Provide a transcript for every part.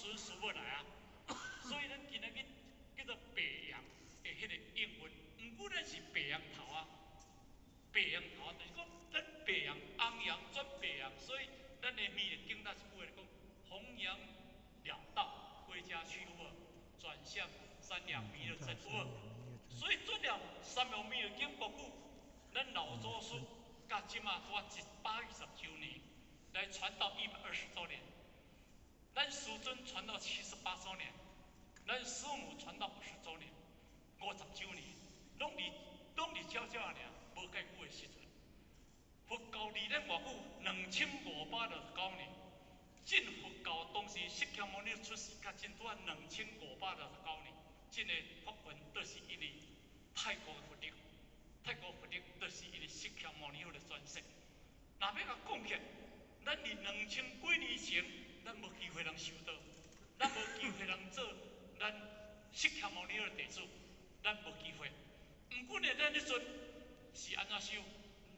孫師母來啊。所以咱今仔日叫做白羊的彼个應運，毋過咱是白羊頭啊，白羊頭啊，就是講咱白羊紅羊轉白羊，所以咱的彌勒經那一句話講，弘揚了道歸家去有無？轉向三陽彌勒鎮有無？所以轉了三陽彌勒經無久，咱老祖師佮這馬拄仔120周年，來傳道120周年，咱師尊傳道78周年，咱師母傳道50周年，50周年，攏佇少少爾，無蓋久的時陣。佛教離咱偌久？2569年。進佛教當時釋迦牟尼出世，佮今拄仔2569年。這个法緣都是因為泰國的佛力，泰國佛力都是因為釋迦牟尼佛的轉世。若欲共講起來，咱佇兩千幾年前，咱無機會通修道，咱無機會通做咱釋迦牟尼佛的弟子，咱無機會。毋過呢，咱彼陣是按怎修？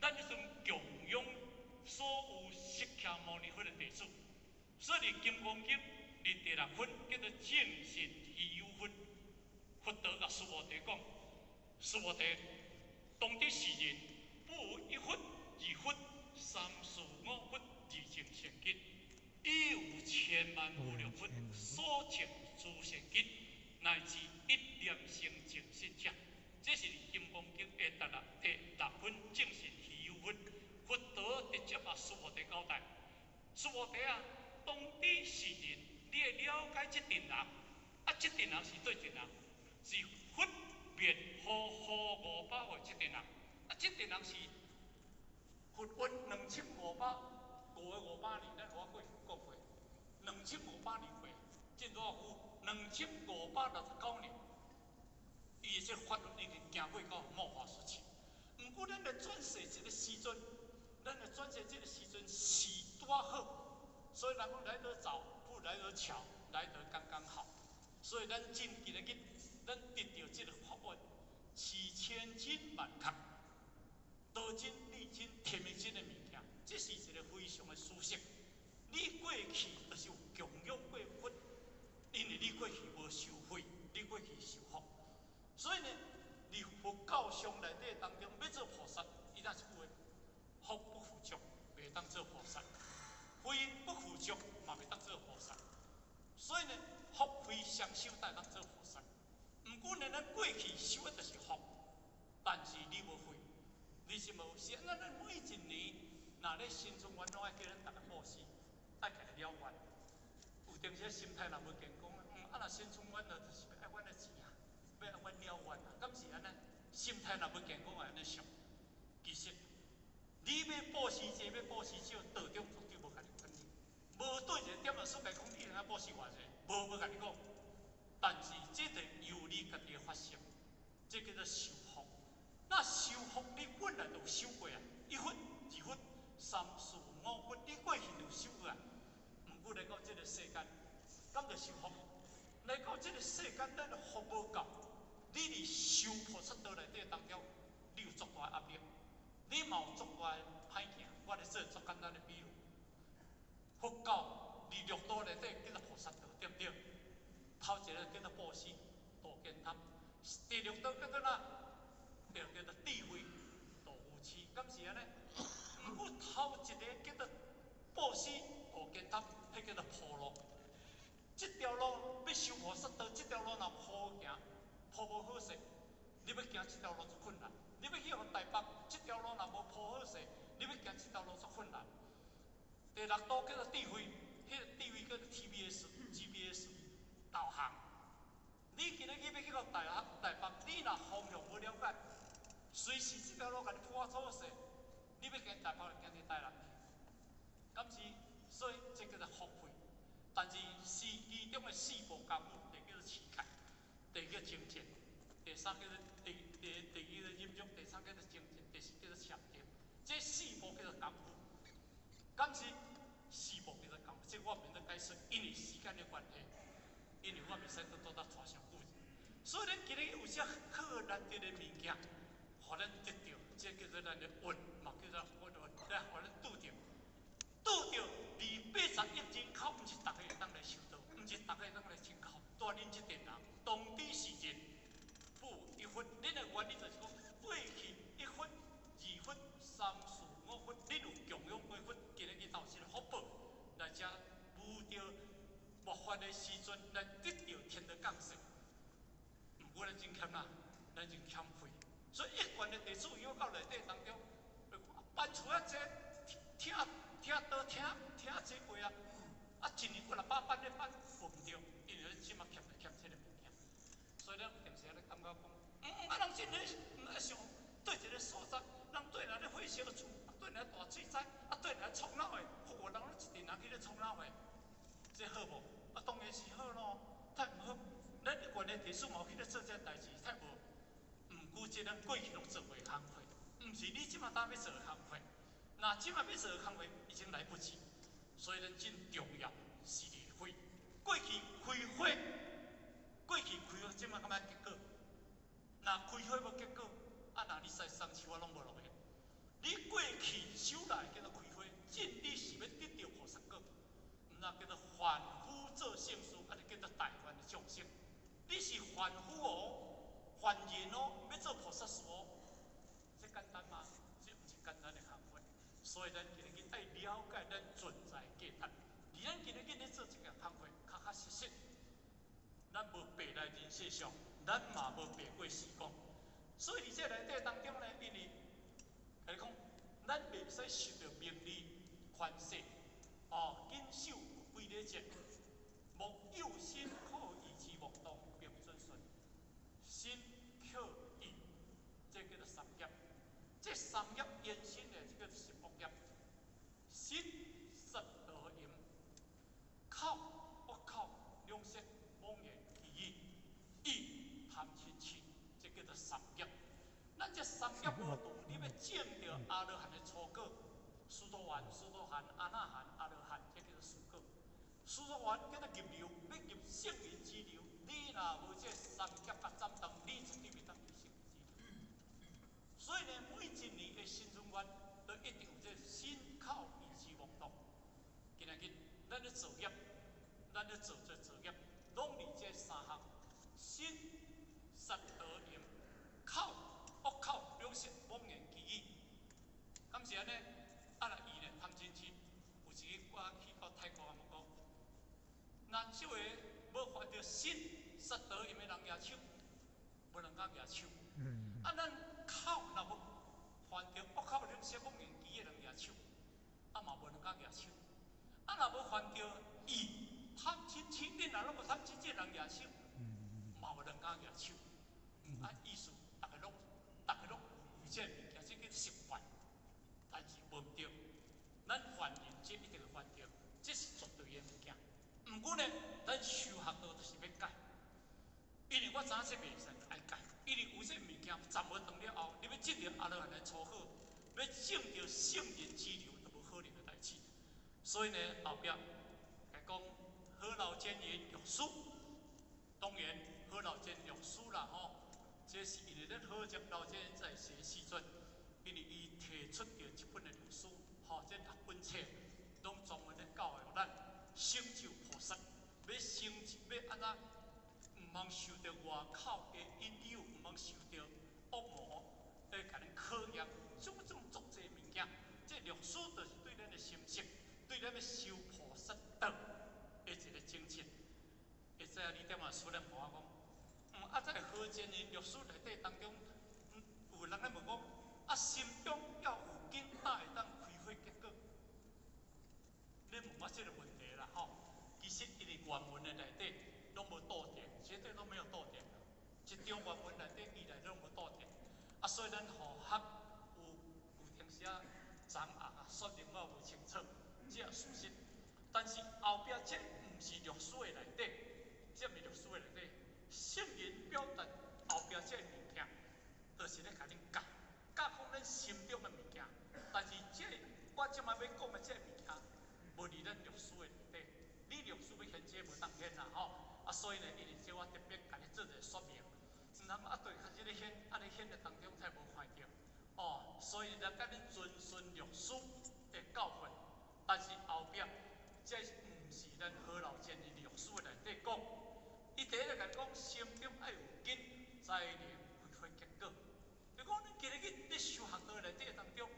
咱彼陣供養所有釋迦牟尼佛的弟子，所以佇《金剛經》佇第六分叫做淨信希有分。佛陀共須菩提講：須菩提，當得世人，不無一佛、二佛、三四五佛而證善根，亦有千萬無量佛所證諸善根，乃至一念生淨信者。這是《金剛經》的第六分淨信希有分。佛陀直接共須菩提交代：須菩提啊，當知世人，你會了解這陣人，啊，這陣人是佗陣人？是佛滅後後500歲這陣人，啊，這陣人是佛運2500五个五百年，咱我過去講過，2500年過，進偌久？2569年，伊的這個法運已經行過到末法時期。毋過咱來轉世這个時陣，咱來轉世這个時陣是拄好，所以人講來得早不如來得巧，來得剛剛好。所以咱真今仔日，咱得著這个法運，是千真萬確，道真、理真、天命真的物件，這是一个非常的事實。你過去就是有供養過佛，因為你過去無受慧，你過去受福，所以呢，佇佛教上內底當中，欲做菩薩，伊那一句話：福不具足，袂當做菩薩；慧不具足，嘛袂當做菩薩。所以呢，福慧雙修才會當做菩薩。毋過呢，咱過去修的就是福，但是你無慧，你是無。是按怎咱每一年，若咧新春願攏愛叫咱逐家布施，愛起來了願。有當時心態若無健康，啊若新春願就是欲愛阮的錢啊，欲愛阮了願啊，敢是按呢？心態若無健康，會按呢想。其實，你欲布施濟，欲布施少，道長絕對無共你管理。無對一個點仔所在講，你通布施偌濟，無共你講。但是這就由你家己的發心，這叫做修福。那修福，你本來就有修過啊，一佛、二佛、三四五佛，你過去就有修過啊。毋過來到這个世間，敢著修福？來到這个世間，咱的福無夠。你佇修菩薩道內底當中，你有足大壓力，你嘛有足大的歹行。我咧做足簡單的比喻，佛教佇六道內底叫做菩薩道，對毋對？頭一个叫做布施、度慳貪；第六道叫做哪？對，叫做智慧、度愚痴，敢是按呢？毋過頭一个叫做布施、度慳貪，彼叫做鋪路。這條路欲修菩薩道，這條路若無行，鋪無好勢，你欲行這條路足困難。你欲去予台北，這條路若無鋪好勢，你欲行這條路足困難。第六道叫做智慧，彼个智慧叫做 TBS、GPS 導航。你今仔日欲去到台北，你若方向無了解，隨時這條路共你鋪錯勢，你欲行台北就行佇台南去。敢是？所以這叫做福慧。但是是其中的四步功夫，第一叫做持戒，第二叫精進，第三叫做第二叫忍辱，第三叫做精進，第四叫做禪定。這四步叫做功夫。敢是？四步叫做功夫，這我免得解釋，因為時間的關係，因為我袂使閣多得拖傷久。所以咱今日有遮好難得的物件，予咱得著，這叫做咱的運，嘛叫做福運，來予咱拄著。拄著二八十億人口，毋是逐个會當來修道，毋是逐个的時陣來得著天道降世。毋過咱真欠啦，咱真欠費。所以一貫的弟子有到內底當中，辦厝遐濟，聽聽道聽聽濟過啊，啊一年幾若百班咧班，無毋對，因為這馬欠就欠這个物件。所以咱有陣時咧感覺講，啊人真咧毋愛想對一个所在，人對來咧火燒厝，啊對來大水災，啊對來創鬧的，有人攏一陣人去咧創鬧的，這好無？啊當然是好咯，太毋好。咱一貫的弟子嘛有去咧做這代誌，太無。毋過這咱過去攏做過工課，毋是你這馬當欲做的工課。若這馬欲做的工課已經來不及，所以咱真重要是離會。過去開花，過去開花，這馬敢欲結果？若開花無結果，啊若你使送樹仔攏無落去。你過去修來叫做開花，真理是欲得著菩薩果，毋若叫做凡夫做聖事，啊就叫做大凡的眾生。你是凡夫哦，凡人哦，欲做菩薩事哦，這簡單嗎？這毋是簡單的工課。所以咱今日愛了解咱存在價值。而咱今日咧做這個工課，確確實實，咱無白來人世上，咱嘛無白過時光。所以佇這內底當中呢，因為共你講，咱袂使受著名利權勢，哦，謹守規禮節，莫誘心口意之妄動，並準順，身口意，這叫做三業。這三業延伸的，這叫做十惡業。身殺盜淫，口惡口兩舌妄言綺語，意貪嗔痴，這叫做三業。咱這三業無除，你欲證著阿羅漢的初果，須陀洹、斯陀含、阿那含、阿羅漢，這叫做四果。須陀洹叫做入流，欲入聖人之流，你若無這三業共斬斷，你絕對袂當入聖人之流。所以呢，每一年的新春願都一定有這身口意之妄動。今仔日咱咧造業，咱咧做這造業，攏佇這三項：身殺盜淫，口惡口兩舌妄言綺語。敢是按呢？啊，若意呢貪嗔痴，有一个我去到泰國啊，嘛講，若這個無犯著身殺盜淫的人舉手，無人敢舉手。啊，咱口若無犯著惡口兩舌妄言綺語的人舉手，啊嘛無人敢舉手。啊，若無犯著意貪嗔痴，恁若攏無貪嗔痴的人舉手，嘛無人敢舉手。啊，意思逐个攏，逐个攏有這个物件，這叫做習慣。但是無毋對，咱凡人這一定會犯著，這是絕對的物件。毋過呢，咱修學道就是欲改，因為我知影這袂使愛改，因為有這物件斬無斷了後，你欲進入阿羅漢的初果，欲證著聖人之流，都無可能的代誌。所以呢，後壁來講何老堅忍律師，當然何老堅律師啦吼，這是因為咱何老堅忍在世時陣，因為伊提出著這本的律師，吼，這六本冊攏專門咧教育咱成就菩薩，欲成就欲按怎，毋通受著外口的引誘，毋通受著惡魔來共咱考驗，種種足濟物件。這律師就是對咱的心性，對咱欲修菩薩道的一個精進。會知影你點仔師咧問我講，啊，在何堅忍律師內底當中，有人咧問講，啊，心中要有根，才會當開花結果。你問我這個問題啦，吼，其實因為原文的內底攏無逗點，絕對都沒有逗點。一張原文內底伊內攏無逗點，啊，所以咱學學有有當時啊，昨暗啊說明我無清楚，這事實。但是後壁這毋是律師的內底，這毋是律師的內底，聖人表達後壁這個物件，就是咧共恁教，教講咱心中的物件。但是這個我這擺欲講的這個物件，無佇咱律師的內底，你律師欲顯這無當顯啦吼。啊，所以呢，因為這我特別共你做一個說明，毋通啊對較這個顯，按呢顯的當中才無看著，哦，所以咱共你遵循律師的教訓，但是後壁這毋是咱何老堅忍律師的內底講，伊第一个共你講，心中愛有根，才能開花結果。就講你今日去咧修學道內底當中，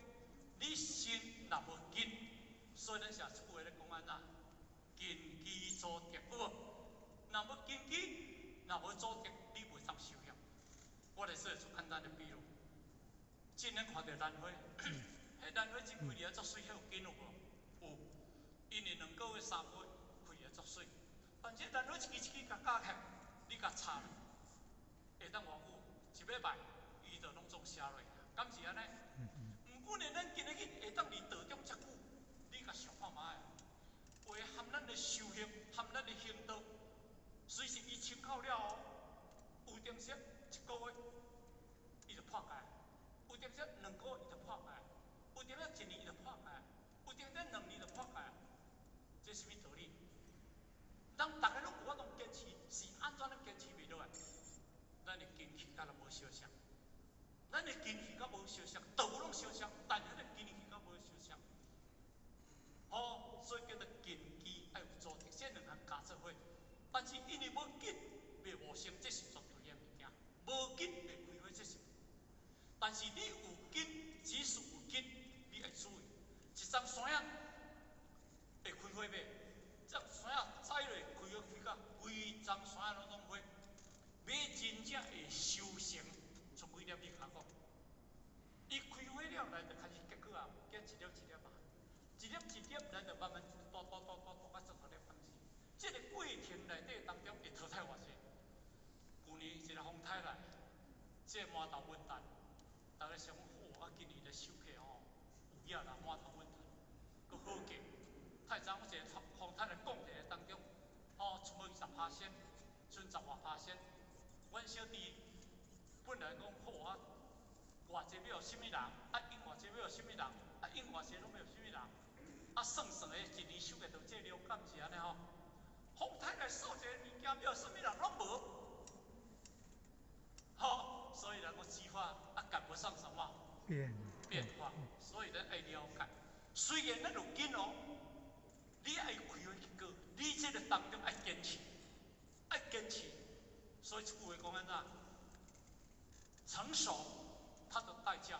你心若無根，所以咱成這句話咧講按怎？根基祖德，有無？若無根基，若無祖德，你袂當修行。我來做一個簡單的比喻，今日看著蘭花，彼蘭花一開來足媠，彼有根有無？有，因為2個月3個月開來足媠，但是蘭花一支一支共咬起來，你共插落，會當偌久？一禮拜，伊就攏總謝落，敢是按呢？毋過呢，咱今日會當佇道中遮久，你共想看覓啊？有的含咱的修行，含咱的行道，隨時伊清口了後，有當時一個月，伊就破戒；有當時2個月，伊就破戒；有當時一年，伊就破戒；有當時2年就破戒。這是啥物道理？咱逐个攏有法度堅持，是按怎咱堅持袂落來？咱的根器佮咱無相像，咱的根器佮無相像，道攏相像，但是咱的根器佮無相像。哦，所以叫做根基愛有祖德，這兩項加做伙。但是因為無根袂悟性，這是絕對的物件。無根袂開花，這是。但是你有根，只是有根，你愛注意，一叢山仔會開花袂？這山仔栽落開花開甲規叢山仔攏總花，欲真正會修成，像幾粒米跤講，伊開花了來就開始結果啊，結一粒一粒嘛，一粒一粒來就慢慢大大大大大到足大粒當時。這個過程內底當中會淘汰偌濟？舊年一個風颱來，這個饃頭穩蛋，逐家想講好啊，今年來收起吼，有影啦，饃頭穩蛋，閣好價。太早我一個風颱來講一個當中，吼，剩無20%，剩十外趴仙。阮小弟本來講好啊，偌濟欲予啥物人，啊用偌濟欲予啥物人，啊用偌濟攏欲予啥物人，啊算算的，一年收個就這量，敢是按呢吼？風颱來掃一个物件，欲予啥物人攏無。好，所以人講計劃啊，趕不上什麼變化，所以咱愛了解。雖然咱有根哦，你愛開花結果，你這個當中愛堅持，愛堅持。所以這句話講按怎？成熟，它的代價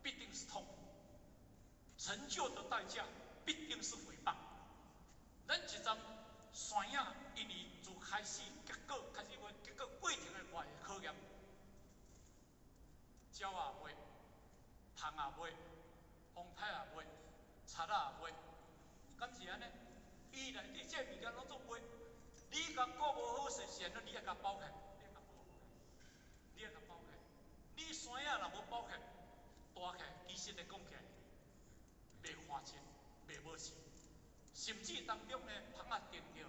必定是痛苦；成就的代價必定是毀謗。咱一叢山仔，因為自開始結果，開始話結果過程的偌濟考驗，鳥也袂，蟲也袂，風颱也袂，賊仔也袂，敢是按呢？伊內底這物件攏總袂，你共顧無好勢，是按怎？你愛共包起來，你愛共保護起來，你愛共包起來。你山仔若無包起來，大起來，其實來講起來，袂看清，袂無事。甚至當中呢，蜂仔叮著，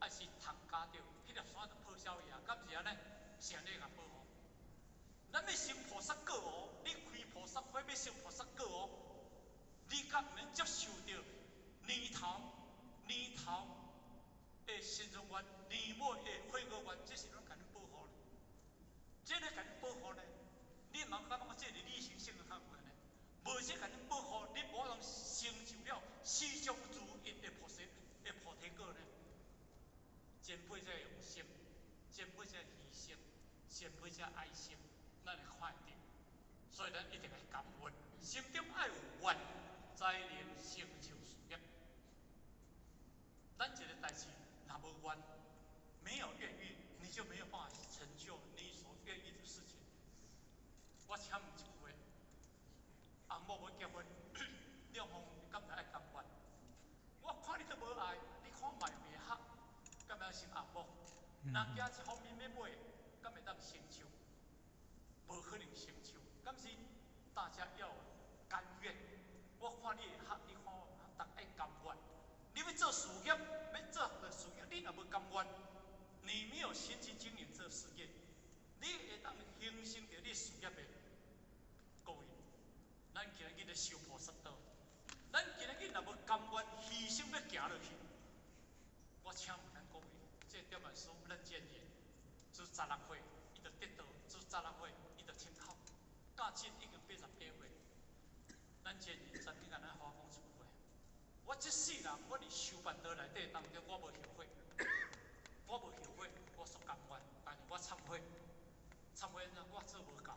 還是蟲咬著，彼粒山就報銷去啊，敢是按呢？是按呢共保護。咱欲成菩薩果哦，你開菩薩花欲成菩薩果哦，你較毋免接受著年頭年頭的新春願，年尾的悔過願，這是攏共你保護咧。這个共你保護呢，你毋通感覺這是理性性的較懸呢？無這共你保護，你無法度成就了四種諸因的菩薩的菩提果呢？前輩才用心，前輩才犧牲，前輩才愛心，咱會看會著。所以咱一定愛甘願，心中愛有願，才能成就事業。咱一個代誌若無願，沒有願意，你就沒有辦法成就你所願意的事情。我請問一句話：翁某欲結婚，兩方敢會愛甘願？我看你都無愛，你看嘛袂合，敢會成翁某？若驚一方面欲買，敢會當成就？無可能成就。敢是大家要甘願。我看你會合，你看我逐愛甘願。你欲做事業，欲做的事業，你若無甘願，你沒有心去經營這事業，你會當形成著你事業的。各位，咱今日咧修菩薩道，咱今日若無甘願犧牲欲行落去，我請問咱各位，這點來說，咱建議，自16歲伊就得道，自16歲伊就清口，到今已經88歲。咱建議曾經共咱好好講一句話：我這世人，我佇修辦道內底當中，我無後悔，我無後悔，我煞甘願，但是我懺悔，懺悔怎？我做無夠。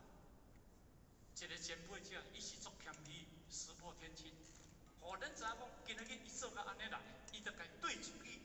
一個前輩者，伊是足謙虛，石破天驚。予咱知影講，今仔日伊做到按呢來，伊就共對自己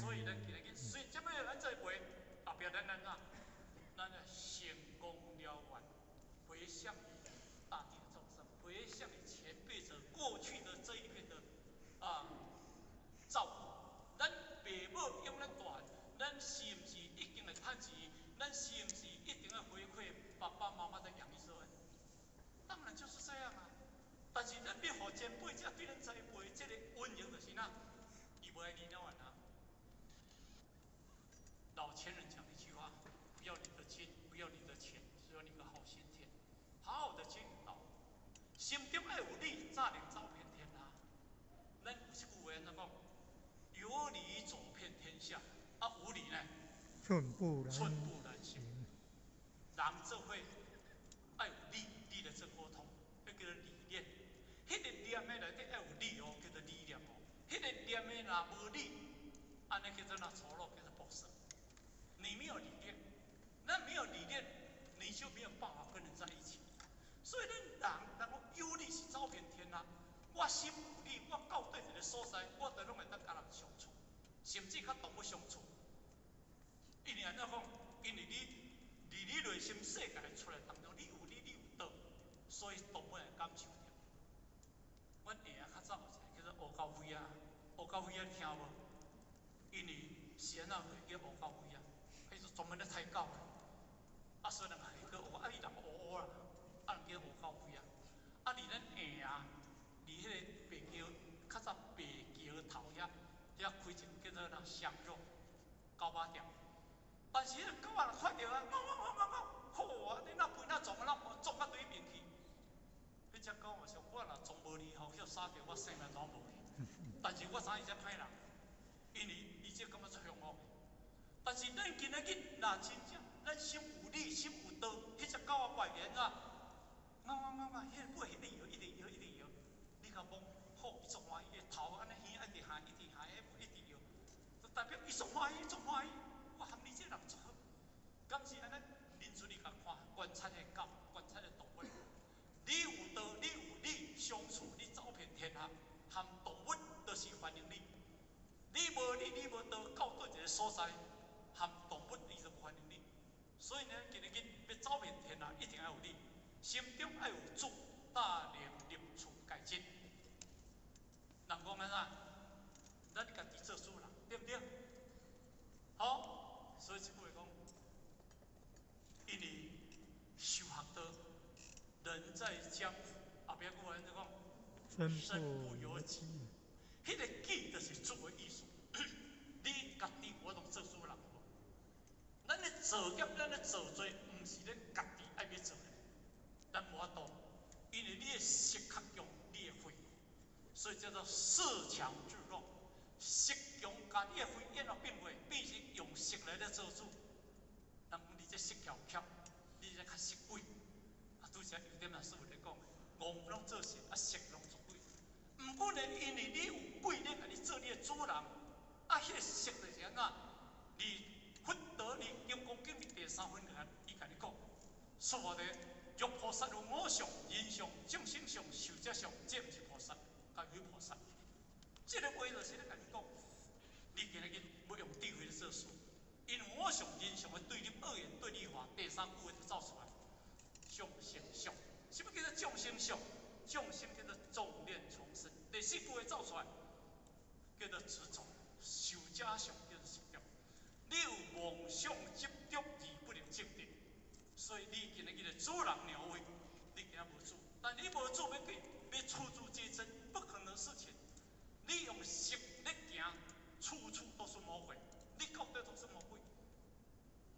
所以咱今日所以這擺咱這回後壁咱按怎？咱來成功了願，迴向大地的眾生，迴向前輩者過去的這一輩的啊照顧。咱爸母養咱大漢，咱是毋是一定會趁錢？咱是毋是一定要回饋爸爸媽媽的養育之恩？當然就是這樣啊。但是咱欲予前輩者對咱栽培這个恩情就是哪，伊無愛你了完啊。老前人講一句話：不要你的金，不要你的錢，只要你個好心田，好好的經營道。心中愛有理，才能走遍天下。咱有一句話按怎講？有理走遍天下，啊無理呢？寸步難寸步難行。人做伙愛有理，理來做溝通，彼叫做理念。彼个念的內底愛有理哦，叫做理念哦。彼个念的若無理，按呢叫做哪粗魯，叫做暴說。你沒有理念，那沒有理念，你就沒有辦法跟人在一起。所以咱人，人講有理是走遍天下。我心有理，我到佗一个所在，我都攏會當佮人相處，甚至佮動物相處。因為按怎講？因為你佇你內心世界出來當中，你有理，你有道，所以動物會感受著。阮下仔較早有一個叫做烏狗飛仔，烏狗飛仔你聽無？因為是按怎會叫烏狗飛仔？彼是專門咧刣狗的，啊，所以人會叫烏，啊，伊人烏烏啦，啊，人叫烏狗飛仔。啊，佇咱下仔，佇彼個白橋，較早白橋頭遐，遐開一个叫做啥香肉狗肉店。但是彼个狗仔若看著啊，汪汪汪汪汪，好啊！你若肥若撞啊，若撞到對面去。彼隻狗嘛想，我若撞無你吼，予殺著我性命攏無去。但是我知伊這歹人，因為伊這感覺足兇惡。但是咱今仔日若真正，咱心有理，心有道，彼隻狗仔會按怎？汪汪汪汪，彼个尾一直搖，一直搖，一直搖。你共摸，好，伊足歡喜，伊頭按呢耳一直下，一直下，彼尾一直搖，就代表伊足歡喜，足歡喜。我含你這個人足好，敢是按呢？恁出去共看，觀察彼狗，觀察彼動物。你有道，你有理，相處你走遍天下，含動物都是歡迎你。你無理，你無道，到佗一個所在，含動物伊就無歡迎你。所以呢，今日欲走遍天下，一定愛有理，心中愛有主，大能立處改進。人講按怎？咱家己做主人，對毋對？好，所以這句話講，因為修學道，人在江湖，後壁句話按怎講？身不由己。彼个己就是主的意思。你家己有法度做主人無？咱咧造業，咱咧造罪，毋是咱家己愛欲做的，咱無法度，因為你的識較強，你的慧，所以叫做色強智弱。色強共你的慧演怎變化，變成用色來咧做主。人講你這色巧巧，你這較識鬼。啊，拄才有點老師有咧講，戇攏做色，啊色攏做鬼。毋過呢，因為你有鬼咧，共你做你的主人，啊，彼个色就是按怎？你佛陀佇金剛經第三分內，伊共你講，說的若菩薩有我相、人相、眾生相、壽者相，這毋是菩薩，共非菩薩。這个話就是咧共你講，你今日欲用智慧咧做事，因為我相、人相的對立、二元對立化，第三句話就走出來，眾生相。什麼叫做眾生相？眾生叫做眾念叢生。第四句話走出來，叫做執著。壽者相叫做執著。你有妄想執著而不能證得，所以你今日叫做主人鳥位，你今仔無主，但你無主欲去欲處處皆真，不可能的事情。你用色咧行，處處都是魔鬼，你到底都是魔鬼。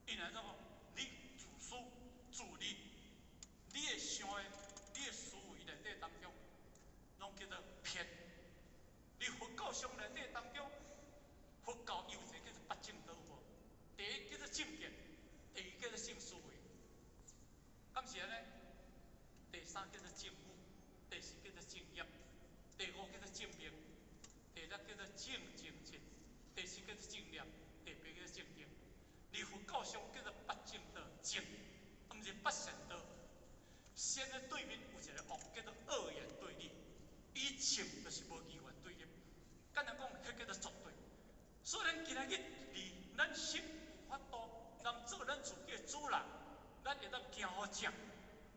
因為怎講？你自私自利，你的想的、你的思維內底當中，攏叫做偏。你佛教上內底當中，佛教有一個叫做八正道無？第一叫做正見，第二叫做正思維，敢是按呢？第三叫做正語，第四叫做正業，第五叫做正命，第六叫做正精進，第七叫做正念，第八叫做正定。你佛教上叫做八正道，正，毋是八善道。善的對面有一個惡，叫做二元對立。伊正就是無二元對立。簡單講，彼叫做絕對。所以咱今仔日離咱心有法度，人做咱自己的主人，咱會當行好正。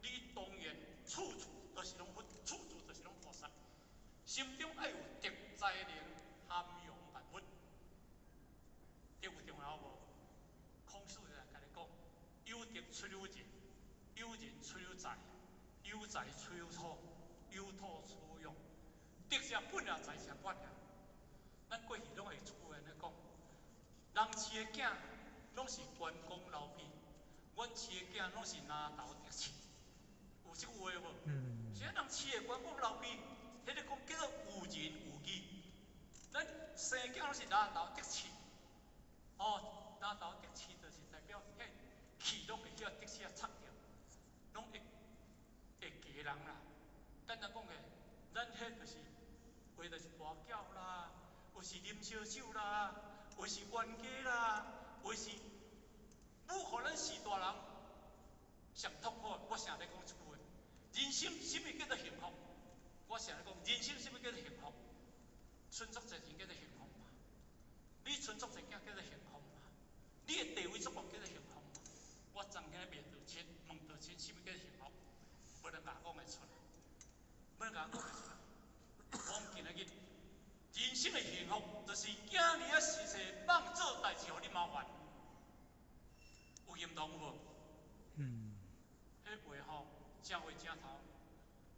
你當然處處都是攏佛，處處都是攏菩薩。心中愛有德才能涵養萬物，德有重要無？孔子就共你講：有德出有仁，有仁出有才，有才出有土，有土出有用。德是本啊，才是本啊。咱過去攏會出句按呢講：人飼的囝攏是關公劉備，阮飼的囝攏是拿頭得勝。有這句話無？嗯。是啊，人飼的關公劉備，彼個講叫做有仁有義。咱生囝攏是拿頭得勝。哦，拿頭得刺就是代表彼氣攏會叫得刺啊插著，攏會會嫁人啦。簡單講個，咱彼就是話就是跋筊啦，有是啉燒酒啦，有是冤家啦，有是母予咱序大人上痛苦。我成日咧講一句話：人生啥物叫做幸福？我成日講，人生啥物叫做幸福？存足濟錢叫做幸福嘛？你存足濟囝叫做幸福嘛？你的地位足懸叫做幸福嘛？我昨昏面道親，問道親，啥物叫做幸福？無人共講會出來，無人共講會出來。我講今仔日，人生的幸福，就是囝兒仔實際放做代誌，予你麻煩，有認同無？嗯。彼話吼，正話正頭，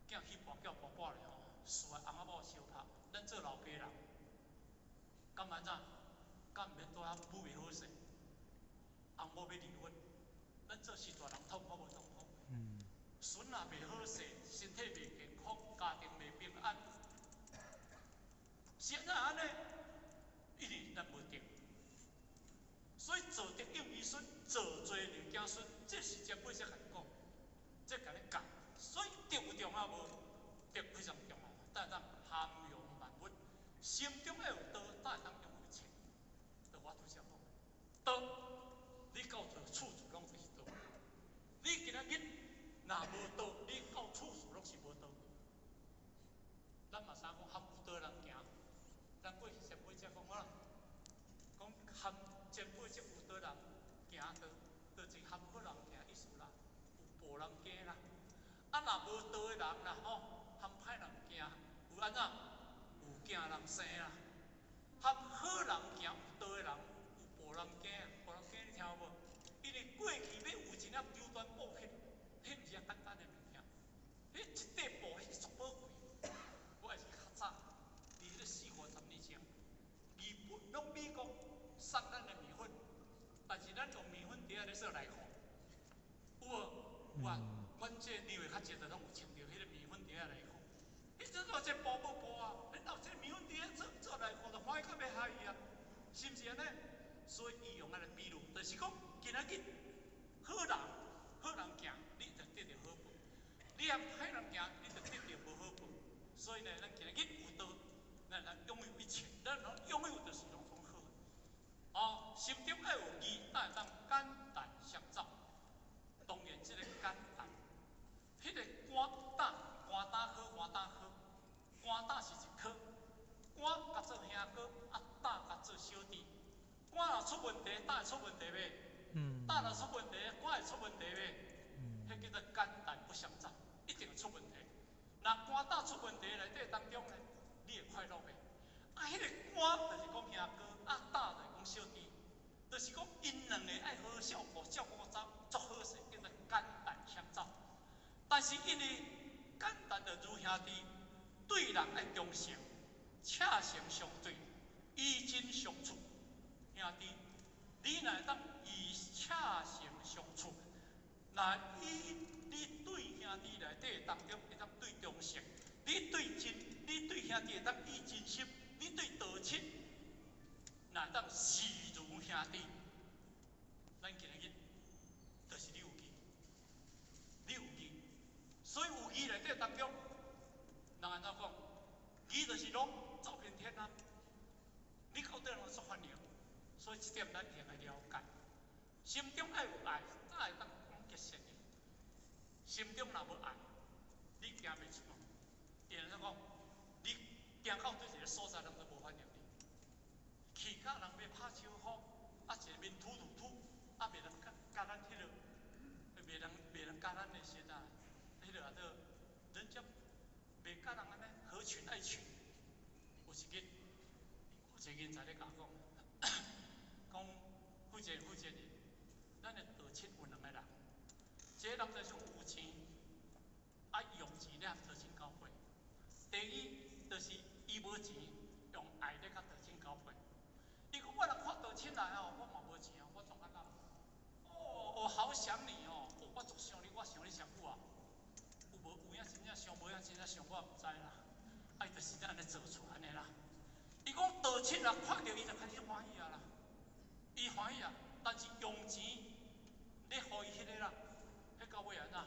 囝去跋筊跋跋咧吼，事業翁仔某相拍，咱做老爸人，敢按怎？敢毋免拄仔母袂好勢，翁某欲離婚，咱做序大人痛苦無痛苦？嗯。孫也袂好勢，身體袂健康，家庭袂平安，是按怎按呢？因為咱無德，所以造德用兒孫，造罪留子孫，這是前輩才共你講，這共你教。所以德有重要無？德非常重要，才會當涵養萬物，心中要有道，才會當擁有一切。就我拄才講，道，你到處處處攏就是道。你今仔日若無道，你到處處攏是無道。咱嘛啥講含有道人行，咱過去前輩才講我講含前輩這有道人行道，就是含好人行意思啦，有報人行啦。啊，若無道的人啦吼，含歹人行，有按怎？有囝人生啦。含好人行，有道的人，有報人行，報人行你聽有無？因為過去欲有一領鳩緞布匹，彼毋是遐簡單的物件，彼一塊布彼足寶貴。我也是較早，佇彼個四五十年前，日本攏美國送咱的麵粉，但是咱用麵粉袋仔咧做內褲，有無？有啊，阮這年歲較濟，就攏有穿著彼個麵粉袋仔內褲。彼陣有這布無布啊？你有這麵粉袋仔做做內褲，就歡喜到欲害伊啊！是毋是按呢？所以伊用按呢比喻，就是講今仔日好人好人行，你就得著好報；你含歹人行，你就得著無好報。所以呢，咱今仔日有道，咱咱擁有一切，咱攏擁有就是攏總好。哦，心中愛有義，才會當簡單相助。當然，這個簡單，彼個肝膽，肝膽科，肝膽科，肝膽是一科，肝共做兄哥，啊膽共做小弟。肝若出問題，膽會出問題袂？嗯。膽若出問題，肝會出問題袂？嗯。彼叫做肝膽不相濟，一定會出問題。若肝膽出問題內底當中呢，你會快樂袂？啊，彼個肝就是講兄哥，啊膽就是講小弟，就是講𪜶兩个愛好好照顧，照顧走足好勢，叫做肝膽相照。但是因為簡單就如兄弟，對人愛忠誠，赤誠相對，以真相處。兄弟，你若會當以赤誠相處，若以你對兄弟內底當中會當對忠誠，你對真，你對兄弟會當以真心，你對道親，若會當視如兄弟，咱今仔日就是你有義，你有義，所以有義內底當中，人按怎講？義就是攏走遍天啊！你到底攏做歡迎，所以這點咱一定愛了解。心中愛有愛，才會當講結善的。心中若無愛，你行袂出。伊按怎講？你行到佗一個所在，人都無歡迎你。去到人欲拍是面禿禿禿，啊，袂当佮佮咱彼个，袂当佮咱的时啊，彼个啊做，人家袂佮人按呢合群愛群。有一日，有一个人才咧共我講，講負責人，咱的道親有兩個人，一個人就是講有錢，啊用錢咧合道親交配；第二就是伊無錢，用愛咧佮道親交配。伊講我若看道親來哦，我嘛無錢啊，我總較老。哦，我好想你哦，我足想你，我想你上久啊。有無有影真正想，無影真正想，我毋知啦。啊，伊就是按呢做出按呢啦。伊講道親啊，看著伊就開始歡喜啊啦，伊歡喜啊，但是用錢咧予伊彼个啦，彼到尾按怎？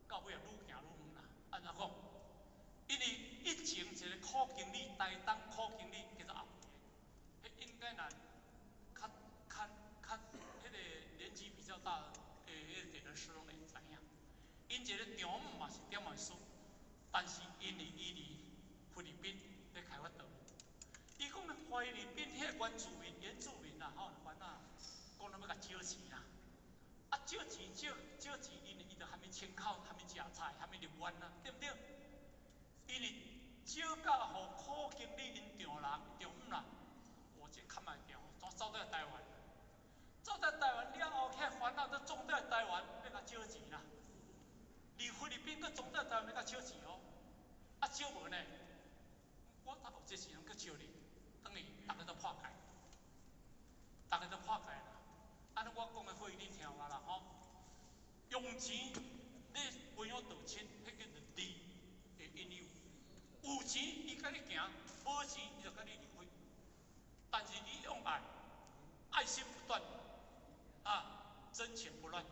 到尾啊，愈行愈遠啦。按怎講？因為以前一個苦經理，台東苦經理叫做阿肥，彼應該若較較較彼個年紀比較大的彼個電視攏會知影。𪜶一個丈母嘛是點樣師，但是因為伊佇菲律賓咧開發道路，伊講咧菲律賓彼個原住民原住民啊吼，煩惱講咱欲共借錢啊，啊借錢借借錢，因為伊著還欲清口，還欲食菜，還欲入灣啊，對毋對？因為借到予苦經理𪜶丈人丈母啦，哇，這較賣掉，怎走倒來台灣？走到台灣了後，遐煩惱都轉倒來台灣，欲共借錢啦。離菲律賓閣轉倒來台灣欲共借錢哦，啊借無呢？我頭這時陣閣借你，等於逐家都破戒，逐家都破戒啦。按呢我講的話你聽有啦吼。用錢咧培養道親，彼叫做利的引誘。有錢伊共你行，無錢伊就共你離開。但是你用愛，愛心不斷，啊，真情不亂。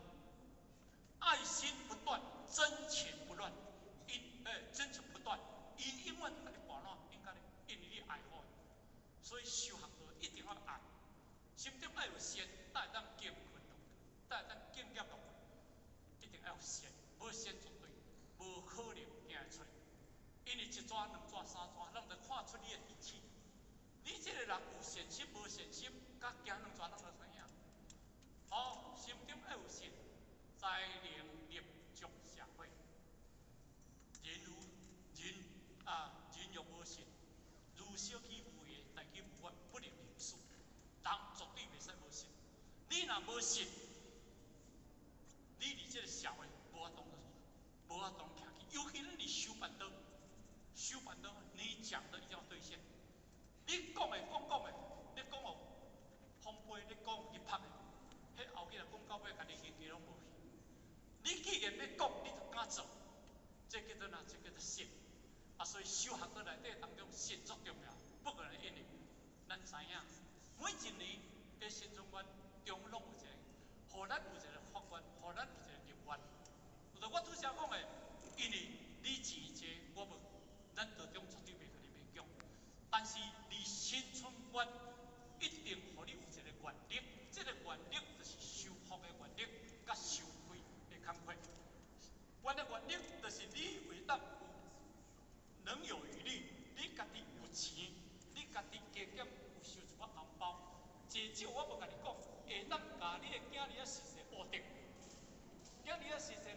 愛心不斷，真情不亂。伊真情不斷，伊永遠共你跋爛，應該因為你愛護伊，所以修學道一定要愛，心中愛有善，才會當堅困落，才會當敬業落去。一定要有善，無善絕對無可能行會出。因為一逝、兩逝、三逝，攏會看出你的底氣。你這個人有善心無善心，佮行兩逝攏就知影。好，心中愛有善，才能立足社會。人如人啊，人若無信，如小氣無言，大氣無法，不能行事。人絕對袂使無信。你若無信，你佇這個社會無法度，無法度徛起。尤其咱佇修辦道，修辦道，你講的一定要兌現。你講的講講的，你講予風飛，你講去拍的，彼後日講到尾，家己興趣攏無去。你既然欲講，你就敢做，這叫做哪？這叫做信。啊，所以修學道內底當中，信足重要。不過呢，因為咱知影，每一年佇新春願中攏有一個，予咱有一個發願，予咱有一個立願。就我拄才講的，因為你錢濟，我無，咱道中絕對袂共你勉強。但是佇新春願一定予你有一個願力，這個願力就是修福的願力，佮修慧的工課。阮的願力就是你會當有能有餘力，你家己有錢，你家己加減有收一寡紅包，至少我無共你講，會當共你的囝兒仔實際學得，囝兒仔實際